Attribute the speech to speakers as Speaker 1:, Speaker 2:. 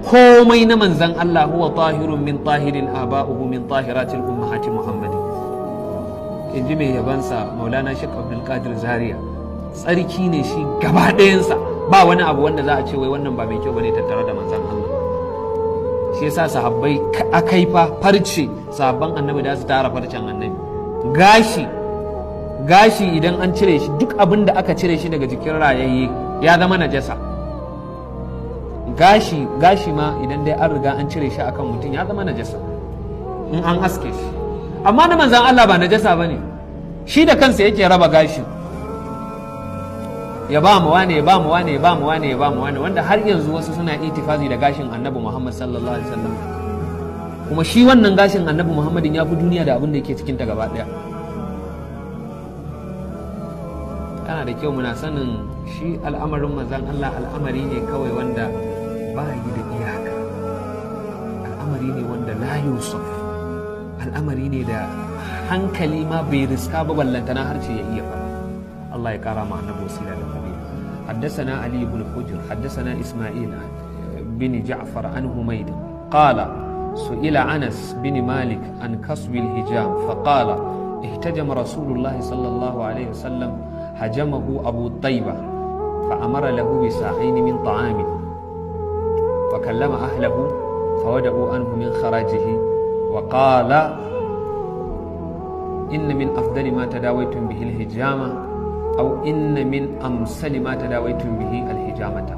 Speaker 1: Komai na manzan Allah huwa tahirun min tahirin aba'uhu min tahiratil ummahati Muhammadin, in ji mai yabansa Maulana Sheikh Abdul Qadir Zaria. Tsarki ne shi gaba ɗayansa, ba wani abu wanda za a ce wai wannan ba mai kyau bane tattare da manzan Allah. Shi yasa sahabbai akai fa farce, sahabban Annabi da su tara farcen Annabi. Gashi, gashi idan an cire shi, duk abin da aka cire shi daga jikin rayayye ya zama najasa. Gashi, gashi ma idan dai an riga an cire shi akan mutum ya zama najasa in an aske shi. Amma na manzan Allah ba najasa bane. Shi da kansa yake raba gashin, ya ba mu wane, ya ba mu wane, ya ba mu wane, ya ba mu wane, wanda har yanzu wasu suna itifazi da gashin Annabi Muhammad sallallahu alaihi wasallam. Kuma shi wannan gashin Annabi Muhammadin ya fi duniya da abin da yake cikin ta gaba daya. Yana da kyau muna sanin shi al'amarin manzan Allah al'amari ne kawai wanda ba yi da iyaka, al'amari ne wanda la yusuf, al'amari ne da hankali ma bai riska ba, ballantana har ce ya iya faɗa. Allah ya kara ma Annabi wasila da fadila. حدثنا علي بن حجر، حدثنا إسماعيل بن جعفر عن حميد قال: سئل أنس بن مالك عن كسب الحجام فقال: احتجم رسول الله صلى الله عليه وسلم، هجمه أبو طيبة فأمر له بساعين من طعام، وكلم أهله فودعوا عنه من خراجه، وقال: إن من أفضل ما تداويتم به الحجامة، أو إن من أمثل ما تداويتم به الحجامة.